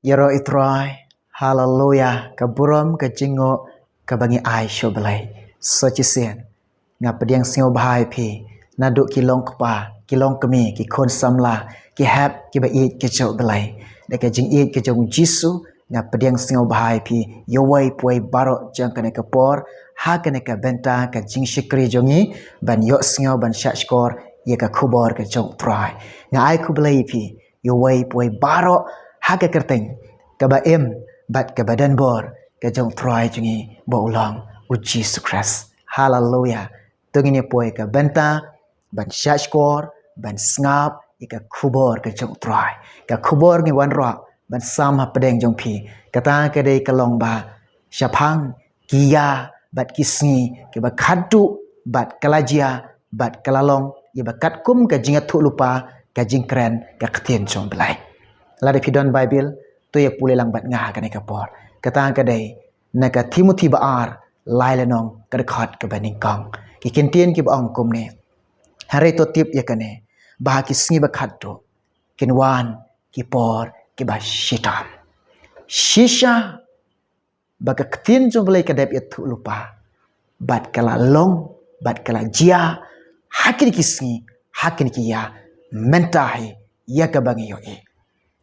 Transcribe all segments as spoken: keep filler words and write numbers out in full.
Ïaroh ïa u Trai. Haleluya. Ka burom, ka jingnguh, kaba ngi ai sha u Blei. Sa shisien, nga pdiang sngewbha ïa phi, naduh ki longkpa, ki longkmie, ki khun samla, ki hep, kiba ïeit ki jong u Blei. Da ka jingïeit ka jong u Jisu, nga pdiang sngewbha ïa phi, ïa uwei pa uwei baroh jong kane ka por, ha kane ka bynta ka jingshakri jong ngi, ban ïohsngew, ban shahshkor ïa ka khubor ka jong u Trai. Nga ai khublei ïa phi, ïa uwei pa uwei baroh, ha ka kyrteng kaba im bad kaba donbor ka jong u Trai jong ngi ba u long u Jisu Khrist. Haleluya. To ngin ïa poi ka bynta ban shahshkor, ban sngap ïa ka khubor ka jong u Trai. Ka khubor ngi wanrah ban sam hapdeng jong phi, kata ka dei ka long ba shaphang ki ïa bad ki sngi kiba khadduh, bad ka la jia, bad ka la long ïa ba katkum ka jingïathuhlypa, ka jingkren ka ktien jong u Blei. Lada phi don Baibl, to ïa pule lang bad nga ha kane ka por. Kata ka dei na ka Timothi ba ar, lai lynnong, ka dkhot kaba nyngkong. Ki kyntien kiba ong kumne: Hynrei to tip ïa kane, ba ha ki sngi ba khadduh kin wan ki por kiba shitom. Shisha ba ka ktien jong u Blei ka dep ïathuhlypa, bad ka la long, bad ka la jia ha kine ki sngi, ha kine ki ïa, mynta hi, ïa kaba ngi ïohi.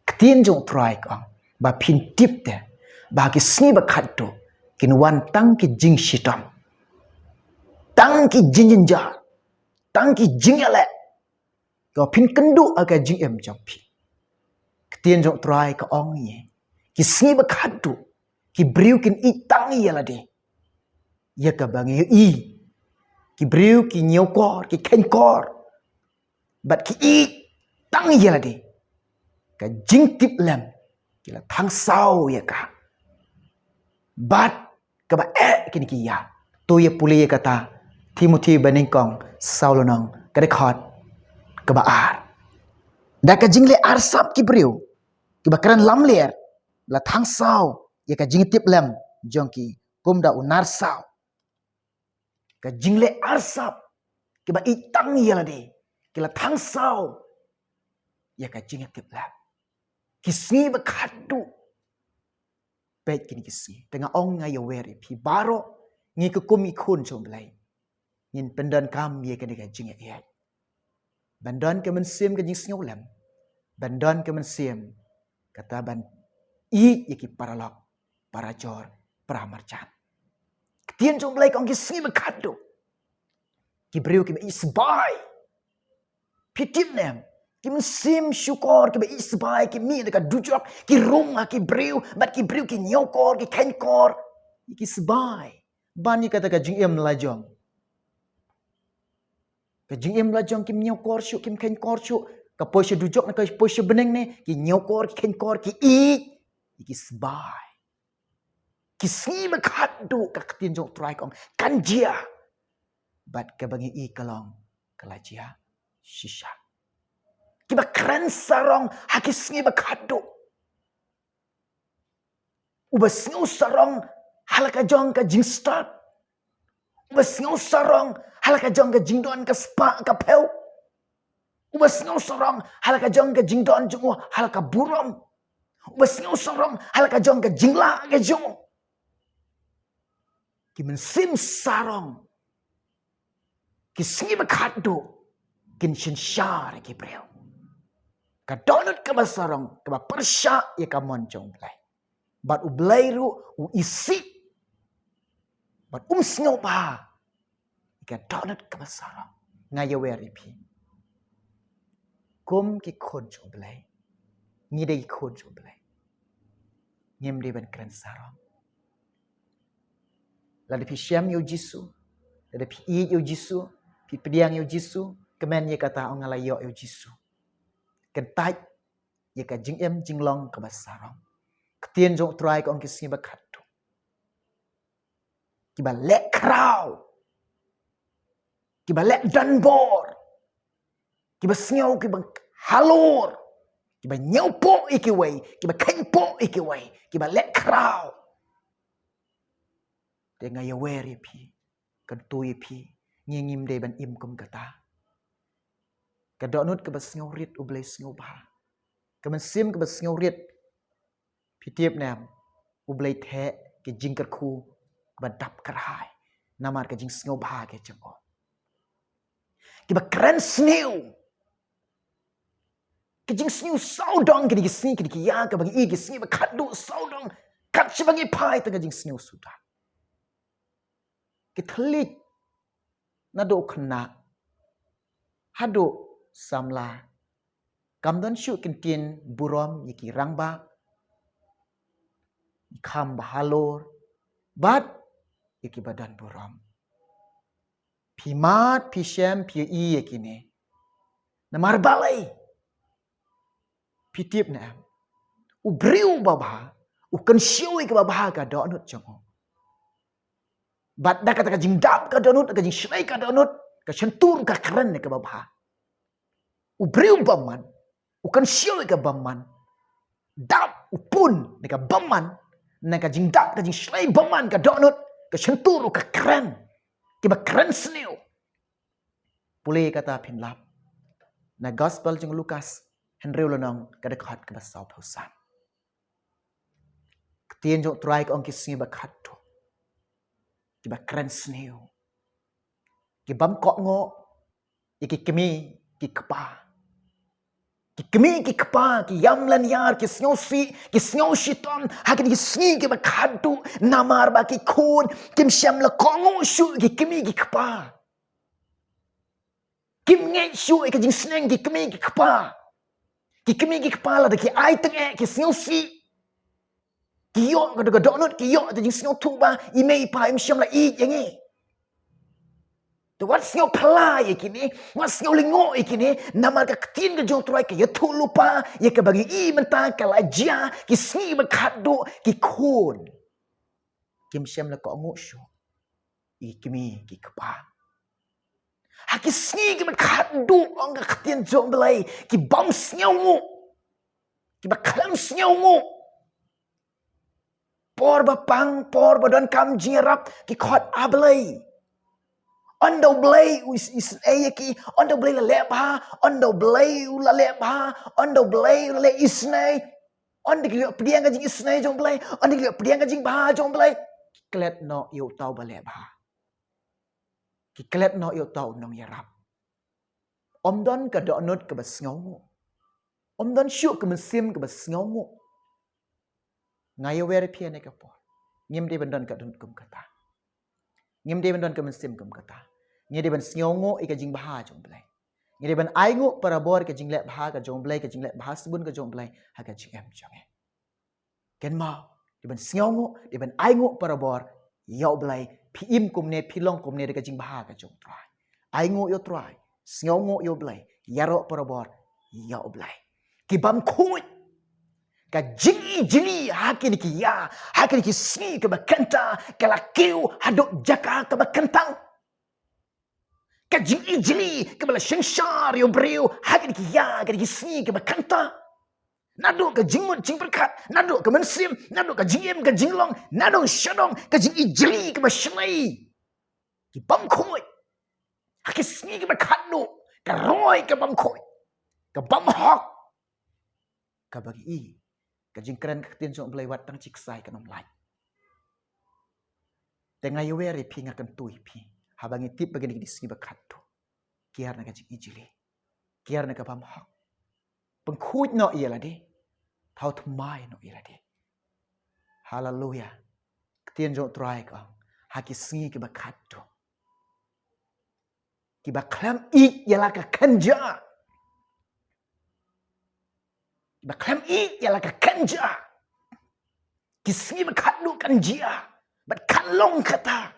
Ktien jong u Trai ka ong ba phin tip te ba ha ki sngi ba khadduh kin wan tang ki jingshitom, tang ki jingjynjar, tang ki jingïaleh, kaba phin kynduh ha ka jingim jong phi. Ktien jong u Trai ka ong ïa ki sngi ba khadduh, ki briew kin ïeit tang ïa lade, ïa kaba ngi ïohi. Ki briew ki ñiewkor, ki kheiñkor, bad ki ïeit tang ïa lade. Ka jingtiplem ki la thang saw ïa ka, bad kaba eh kine ki ïa. To ïa pule ïa kata, Timothi ba nyngkong, saw lynnong, ka dkhot kaba ar. Da ka jingleh arsap ki briew kiba kren lamler la thang saw ïa ka jingtiplem jong ki, kumda u nar saw. Ka jingleh arsap, kiba ïeit tang ïa lade, ki la thang saw ïa ka jingïatiplem. Ki sngi ba khadduh. Peit kine ki sngi. Te nga ong, nga ïawer ïa phi baroh, ngi ka kum ki khun jong u Blei, ngin pyndonkam ïa kane ka jingïeit. Ban don ka mynsiem ka jingsngewlem. Ban don ka mynsiem kata ban ïeit ïa ki paralok, parajor, paramarjan. Ktien jong u Blei ka ong ki sngi ba khadduh, ki briew kiba ïeit sbai. Phi tip ne em, ki mynsiem shukor kiba ïeit sbai, ki mih da ka dujok, ki rung ha ki briew, bad ki briew ki ñiewkor, ki kheiñkor, ki sbai ban ïa kata ka jingim lajong. Ka jingim lajong kim ñiewkor shuh, kim kheiñkor shuh. Ka poi sha dujok ne ka poi sha bneng ne, ki ñiewkor, ki kheiñkor, ki ïeit, ki sbai. Ki sngi ba khadduh, ka ktien jong u Trai ka ong, kan jia. Bad kaba ngi ïohi ka long, ka la jia shisha. Kiba kren sarong ha ki sngi ba khadduh. Uba sngew sarong ha la ka jong ka jingstad. Uba sngew sarong ha la ka jong ka jingdon ka spah ka phew. Uba sngew sarong ha la ka jong ka jingdon jong u ha la ka burom. Uba sngew sarong ha la ka jong ka jinglah ka jong u. Ki mynsiem sarong, ki sngi ba khadduh, kin synshar ïa ki briew. Ka dohnud kaba sarong kaba pyrshah ïa ka mon jong u Blei. Bad u Blei ruh u isih, bad um sngewbha ïa ka dohnud kaba sarong. Nga ïawer ïa phi, kum ki khun jong u Blei, ngi dei ki khun jong u Blei, ngim dei ban kren sarong. Lada phi shem ïa u Jisu, lada phi ïeit ïa u Jisu, phi pdiang ïa u Jisu, kmen ïa kata, ong, nga la ïoh ïa u Jisu. Kyntait ïa ka jingim jinglong kaba sarong. Ktien jong u Trai ka ong ki sngi ba khadduh, kiba leh khraw, kiba leh donbor, kiba sngew, kiba halor, kiba ñiewpoh ïa kiwei, kiba kheiñpoh ïa kiwei, kiba leh khraw. Te nga ïawer ïa phi, kyntu ïa phi, ngi ngim dei ban im kum kata. Ka dohnud kaba sngewrit u Blei sngewbha. Ka mynsiem kaba sngewrit Phi tip ne em, U Blei theh ki jingkyrkhu ba dap kyrhai namar ka jingsngewbha ka jong u. Kiba kren sniew, ka jingsniew sawdong, kine ki sngi, kine ki ïa, kaba ngi i, ki sngi ba khadduh sawdong, kat shaba ngi phai tang ka jingsniew suda. Ki thylliej naduh khynnah haduh samla, kam don shuh kin ktien burom ïa ki rangbah, ïa ki kham bahalor, bad ïa kiba don burom. Phi mad, phi shem, phi ïohi ïa kine. Namar balei? Phi tip ne em, u briew babha u kynshew ïa kaba bha ka dohnud jong u. Bad da kata ka jingdap ka dohnud, ka jingshlei ka dohnud, ka shyntur ka kren ïa kaba bha. U briew bymman u kynshew ïa ka bymman. Dap, u pun na ka bymman, na ka jingdap, ka jingshlei bymman ka dohnud, ka shyntur u ka kren. Kiba kren sniew. Pule kata phin lap na Gospel jong u Lukas, hynriew lynnong, ka dkhot kaba sawphew san. Ka ktien jong u Trai ka ong, ki sngi ba khadduh, kiba kren sniew, ki bym kohnguh ïa ki kmie ki kpa. Ki kmie ki kpa ki ïam lynñiar, ki sngewsih, ki sngewshitom ha kine ki sngi kiba khadduh, namar ba ki khun kim shym la kohnguh shuh ïa ki kmie ki kpa. Kim ngeit shuh ïa ka jingsneng ki kmie ki kpa. Ki kmie ki kpa lada ki ai tyngeh, ki sngewsih, ki ïoh ka dohnud, ki ïoh ka jingsngewthuh ba i mei i pa im shym la ïeit ïa ngi. Te wat sngew phylla ïa kine, wat sngew lyngngoh ïa kine, namar ka ktien ka jong u Trai ka ïathuh lypa ïa kaba ngi i mynta ka la jia, ki sngi ba khadduh, ki khun kim shym la kohnguh shuh ïa ki kmie ki kpa. Ha ki sngi kiba khadduh, ong ka ktien jong u Blei, ki bym sngewnguh, kiba khlem sngewnguh. Por ba pang, por ba donkam jingïarap, ki khot, A Blei. Ynda u Blei u is-, isynei ïa ki, ynda u Blei la leh bha, ynda u Blei u la leh bha, ynda u Blei u la leh isynei, ynda ki la pdiang ka jingisynei jong u Blei, ynda ki la pdiang ka jingbha jong u Blei, ki klet noh ïa uta uba leh bha. Ki klet noh ïa uta u nongïarap. Ym don ka dohnud kaba sngewnguh. Ym don shuh ka mynsiem kaba sngewnguh. Nga ïawer ïa phi ha kane ka por, ngim dei ban don ka dohnud kum kata. Ngim dei ban don ka mynsiem kum kata. Ngi dei ban sngewnguh ïa ka jingbha jong u Blei. Ngi dei ban ainguh barabor ïa ka jingleh bha ka jong u Blei, ka jingleh bha sbun ka jong u Blei ha ka jingim jong ngi. Kynmaw, dei ban sngewnguh, dei ban ainguh barabor ïa u Blei. Phi im kumne, phi long kumne da ka jingbha ka jong u Trai. Ainguh ïa u Trai, sngewnguh ïa u Blei, ïaroh barabor ïa u Blei. Ki bym khuid. Ka jingijli ha kine ki ïa, ha kine ki sngi kiba kynta, ka la kiew haduh jaka kaba kyntang. Ka jingijli kaba la synshar ïa u briew ha kine ki ïa, kine ki sngi kiba kynta. Naduh ka jingmut jingpyrkhat, naduh ka mynsiem, naduh ka jingim ka jinglong, naduh shadong, ka jingijli kaba shlei. Ki bym khuid. Ha ki sngi kiba khadduh, ka roi ka bym khuid, ka bym hok. Kaba ngi i, ka jingkren ka ktien jong u Blei wat tang shi ksai kan ym lait. Te nga ïawer ïa phi, nga kyntu ïa phi, haba ngi tip ba kine ki dei sngi ba khadduh, kiar na ka jingijli, kiar na ka bym hok. Pynkhuid noh ïa lade, thaw thymmai noh ïa lade. Haleluya. Ktien jong u Trai ka ong, ha ki sngi kiba khadduh, kiba khlem ïeit ïa la ka kynja, kiba khlem ïeit ïa la ka kynja, ki sngi ba khadduh kan jia, bad kan long kata.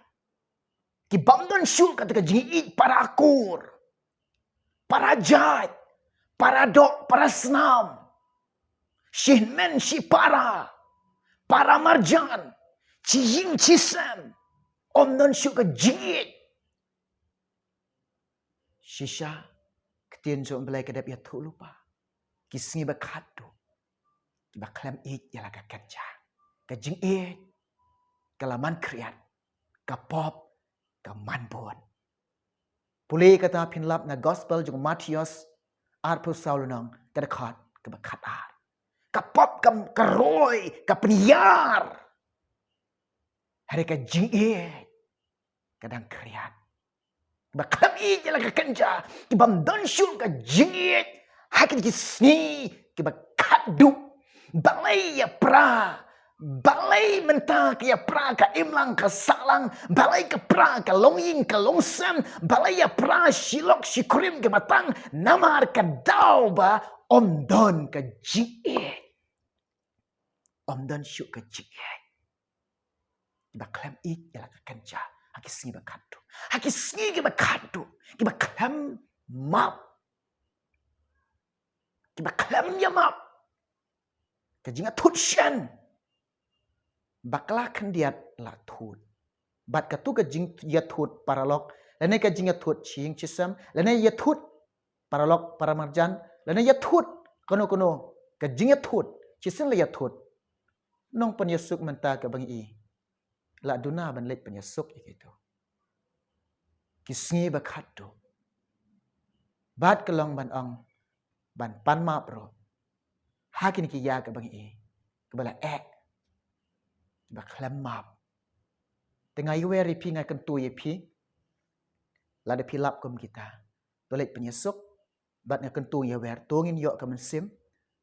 Ki bym don shuh kata ka jingïeit para kur, para jait, para doh, para snam, shi hynmen shi para, para marjan, shi ïing shi sem. Ym don shuh ka jingïeit. Shisha, ktien jong u Blei ka dep ïathuh lypa. Ki sngi ba khadduh, kiba khlem ïeit ïa la ka kynja, ka jingïeit ka la man khriat, ka pop ka man bun. Pule kata phin lap na Gospel jong u Mathaios arphew saw lynnong, ka dkhot kaba khatar. Ka pop ka, ka roi, ka pynïar. Hynrei ka jingïeit ka dang khriat. Kiba khlem ïeit ïa la ka kynja, kibym don shuh ka jingïeit ha kine ki sngi kiba khatduh. Balei ïa pra, balei mynta ka ïa pra ka imlang ka sahlang, balei ka pra ka long ïing ka long sem, balei ïa pra shi lok shi kurim kiba tang, namar ka daw ba ym don ka jingïeit. Ym don shuh ka jingïeit. Kiba khlem ïeit ïa la ka kynja ha ki sngi ba khatduh. Ha ki sngi kiba khatduh, kiba khlem map, kiba khlem ïa map. Ka jingïathut shen. Bakla khyndiat la thut. Bad katu ka jingïathut paralok, lane ka jingïathut shi ïing shi sem, lane ïathut paralok paramarjan, lane ïathut kano kano, ka jingïathut shisien la ïathut. Nongpynïasuk mynta kaba ngi i, la duna ban leit pynïasuk ïa kitu. Ki sngi ba khatduh. Bad ka long ban ong, ban pan map ruh ha kine ki ïa kaba ngi i, kaba la eh, kiba khlem map. Te nga ïawer ïa phi, nga kyntu ïa phi, lada phi lap kum kita, to leit pynïasuk. Bad nga kyntu ïawer, to ngin ïoh ka mynsiem,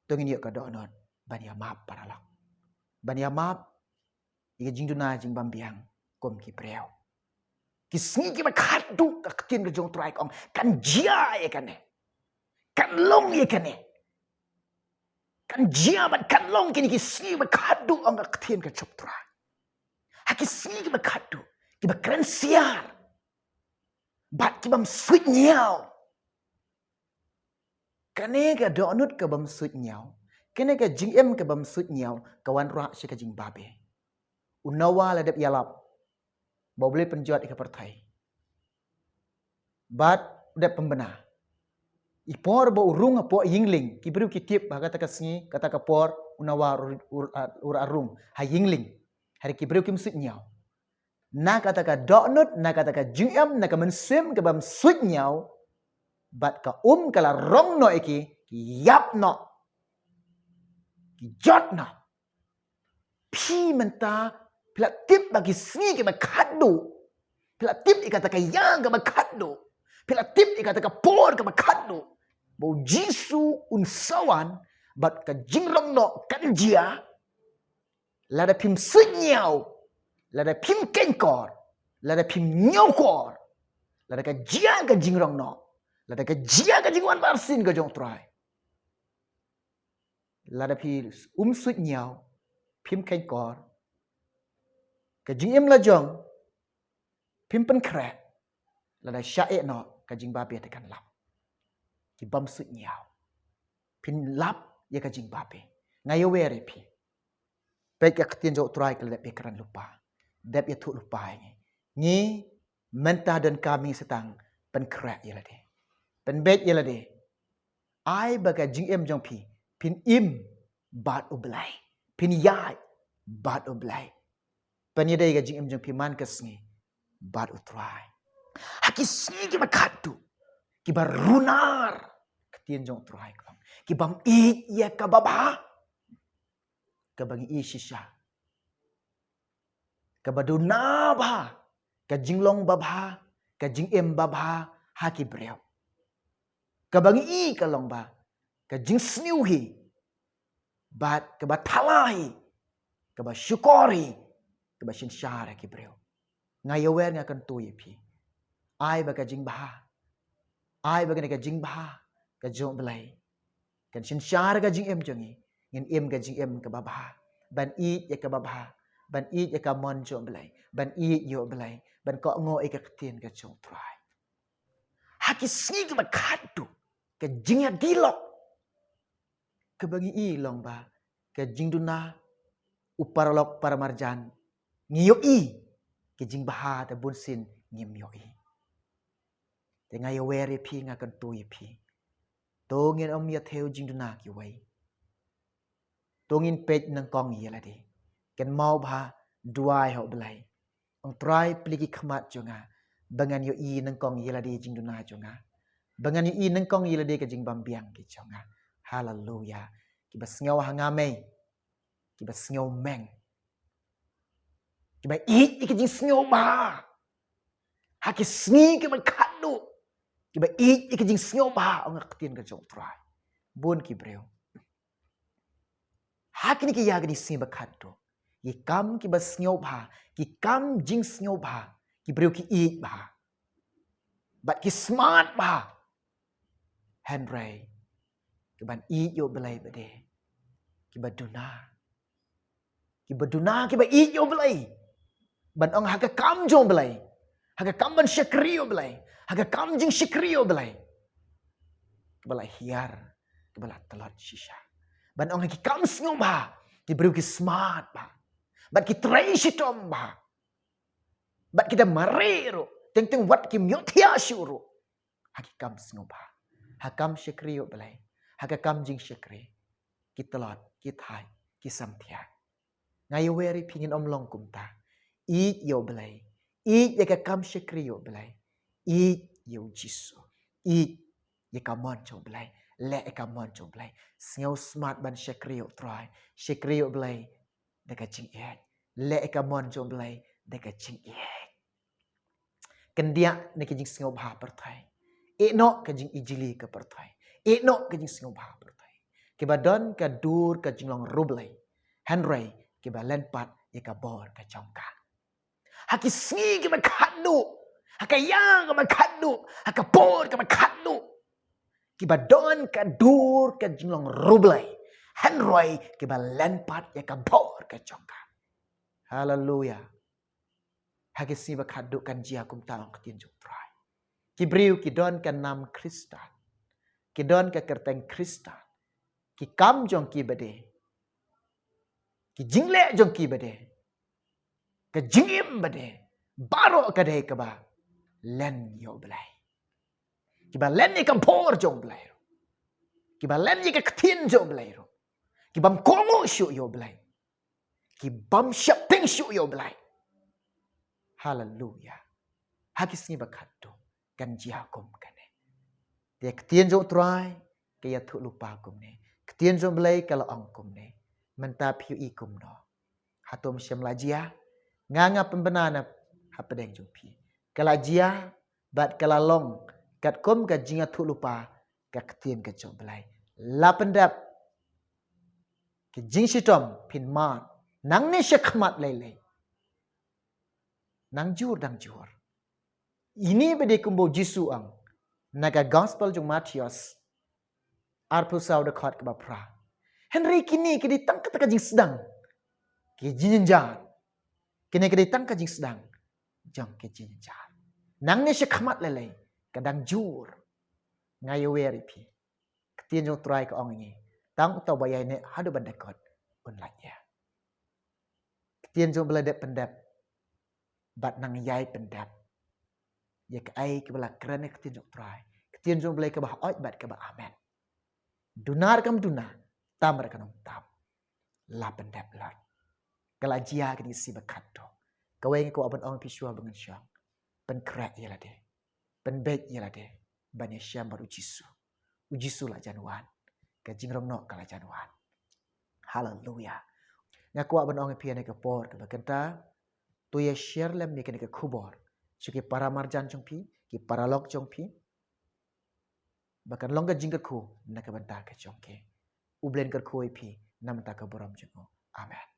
to ngin ïoh ka dohnud ban ïa map paralok, ban ïa map ïa ka jingduna jingbymbiang kum ki briew. Ki sngi kiba khatduh, ka ktien ka jong U Trai ka ong, kan jia ïa kane, kan long ïa kane. Kan jia bad kan long kine ki sngi ba khatduh, ong ka ktien ka jong U Trai. Ha ki sngi kiba khatduh, kiba kren siar bad kibym suidñiaw. Kane ka dohnud kabym suidñiaw, kane ka jingim kabym suidñiaw, ka wanrah sha ka jingbabe. U Noah la dep ïalap ba U Blei pynjot ïa ka pyrthei. Bad u dep pynbna. I por ba u rung hapoh ïing lieng, ki briew ki tip ba kata ka sngi, kata ka por, u Noah u, u, u, u rung ha ïing lieng. Hynrei ki briew kim suidñiaw. Na kata ka dohnud, na kata ka jingim, na ka mynsiem kabym suidñiaw, bad ka um ka la rong noh ïa ki, ki ïap noh, ki jot noh. Phi mynta, phi la tip ba ki sngi kiba khatduh, phi la tip ïa kata ka ïa kaba khatduh, phi la tip ïa kata ka por kaba khatduh, ba U Jisu un sa wan, bad ka jingrong noh kan jia. Lada phim suidñiaw, lada phim khein kor, lada phim ñiewkor, lada ka jia ka jingrong noh, lada ka jia ka jingwan barsien ka jong U Trai, lada phi um suidñiaw, phim khein kor, ka jingim la jong phim pynkhreh, lada shah eh noh, ka jingbabe te kan lap. Kibym suidñiaw, phin lap ïa ka jingbabe. Nga ïawer ïa phi. Peit ka ktien jong U Trai ka la dep ïakren lypa, dep ïathuh lypa ïa ngi. Ngi mynta donkam ngi sa tang pynkhreh ïa lade, pynbeit ïa lade. Ai ba ka jingim jong phi, phin im bad U Blei, phin ïaid bad U Blei. Pynïadei ka jingim jong phi man ka sngi bad U Trai. Ha ki sngi kiba khatduh, kiba runar, ka ktien jong U Trai ka ong, kibym ïeit ïa kaba bha, kaba ngi i shisha, kaba duna bha, ka jinglong babha, ka jingim babha ha ki briew. Kaba ngi i ka long ba ka jingsniew hi, bad kaba thala hi, kaba shukor hi, kaba synshar ha ki briew. Nga ïawer, nga kyntu ïa phi, ai ba ka jingbha, ai ba kane ka jingbha ka jong U Blei kan synshar ka jingim jong ngi. Ngin im ka jingim kaba bha, ban ïeit ïa kaba bha, ban ïeit ïa ka mon jong U Blei, ban ïeit ïa U Blei, ban kohnguh ïa ka ktien ka jong U Trai. Ha ki sngi kiba khatduh, ka jingïadilok kaba ngi i long ba ka jingduna u paralok paramarjan ngi ïohi, ka jingbha te bunsien ngim ïohi. Te nga ïawer ïa phi, nga kyntu ïa phi, to ngin ym ïathew jingduna kiwei. To ngin peit nyngkong ïa lade. Kynmaw bha, duwai ha U Blei, ong Trai, plie ki khmat jong nga ba ngan ïohi nyngkong ïa lade jingduna jong nga, ba ngan ïohi nyngkong ïa lade ka jingbymbiang ka jong nga. Haleluya. Kiba sngew ha nga, mei, kiba sngewmeng, kiba ïeit ïa ki jingsngewbha ha ki sngi kiba khatduh, kiba ïeit ïa ki jingsngewbha, ong ka ktien ka jong U Trai. Bun ki briew ha kine ki ïa kine ki sngi ba khatduh, ki kam kiba sngewbha, ki kam jingsngewbha, ki briew ki ïeit bha bad ki smat bha. Hynrei kiban ïeit ïa U Blei ba dei kiba duna, kiba duna, kiba ïeit ïa U Blei, ban ong ha ka kam jong U Blei, ha ka kam ban shakri ïa U Blei, ha ka kam jingshakri ïa U Blei, kiba la hiar, kiba la tlot shisha. Ban ong ha ki kam sngewbha, ki briew ki smat bha, bad ki trei shitom bha, bad ki da mareh ruh, teng teng wat kim ïohthiah shuh ruh ha ki kam sngewbha, ha kam shakri ïa U Blei, ha ka kam jingshakri, ki tlot, ki thait, ki samthiah. Nga ïawer ïa phi, ngin ym long kumta. Ïeit ïa U Blei, ïeit ïa ka kam shakri ïa U Blei, ïeit ïa U Jisu, ïeit ïa ka mon jong U Blei, leh ïa ka mon jong U Blei. Sngewsmat ban shakri ïa U Trai, shakri ïa U Blei da ka jingïeit, leh ïa ka mon jong U Blei da ka jingïeit. Kyndiah na ki jingsngewbha pyrthei, ïeh noh ka jingijli ka pyrthei, ïeh noh ka jingsngewbha pyrthei. Kiba don ka dur ka jinglong riewblei, hynrei kiba len pat ïa ka bor ka jong ka. Ha ki sngi kiba khatduh, ha ka ïa kaba khatduh, ha ka por kaba khatduh, kiba don ka dur ka jinglong riewblei, hynrei kiba len pat ïa ka bor ka jong ka. Haleluya. Ha ki sngi ba khatduh kan jia kumta, ong ka ktien jong U Trai. Ki briew ki don ka nam Khristan, ki don ka kyrteng Khristan, ki kam jong ki ba dei, ki jingleh jong ki ba dei, ka jingim ba dei, baroh ka dei kaba len ïa U Blei, kiba len ïa ka bor jong U Blei ruh, kiba len ïa ka ktien jong U Blei ruh, ki bym kohnguh shuh ïa U Blei, ki bym sheptieng shuh ïa U Blei. Haleluya. Ha ki sngi ba khatduh kan jia kum kane. Te ka ktien jong U Trai ka ïathuh lypa kumne, ka ktien jong U Blei ka la ong kumne. Mynta phi ïohi kumno? Hato ym shym la jia? Nga, nga pynbna na hapdeng jong phi, ka la jia bad ka la long katkum ka jingïathuh lypa ka ktien ka jong U Blei. La pyndep ki jingshitom, phin mad nangne shakhmat lei lei. Nang jur dang jur. Ine ba dei kumba U Jisu ong na ka Gospel jong u Mathaios arphew saw, dkhot kaba phra. Hynrei kine ki dei tang kata ka jingsdang ki jingjynjar. Kine ki dei tang ka jingsdang jong ki jingjynjar. Nangne shakhmat lei lei ka dang jur. Nga ïawer ïa phi, ka ktien jong U Trai ka ong ïa ngi, tang uta uba ïaineh haduh ban da kut un lait ïa. Ka ktien jong U Blei dep pyndep bad nang ïai pyndep ïa kaei kaba la kren ïa ka ktien jong U Trai. Ka ktien jong U Blei kaba hooid bad kaba amen. Duna ruh kam duna, tam ruh kam tam, la pyndep lut. Ka la jia kine ki sngi ba khatduh. Kawei nga kwah ban ong ïa phi shuwa ba ngin shong, pynkhreh ïa lade, pynbeit ïa lade ban ïashem bad U Jisu. U Jisu la jan wan. Ka jingrong noh ka la jan wan. Haleluya. Nga kwah ban ong ïa phi ha kane ka por kaba kynta, to ïa share lem ïa kane ka khubor sha ki para marjan jong phi, ki paralok jong phi, ba kan long ka jingkyrkhu na ka bynta ka jong ki. U Blei un kyrkhu ïa phi na ka bynta ka burom jong u. Amen.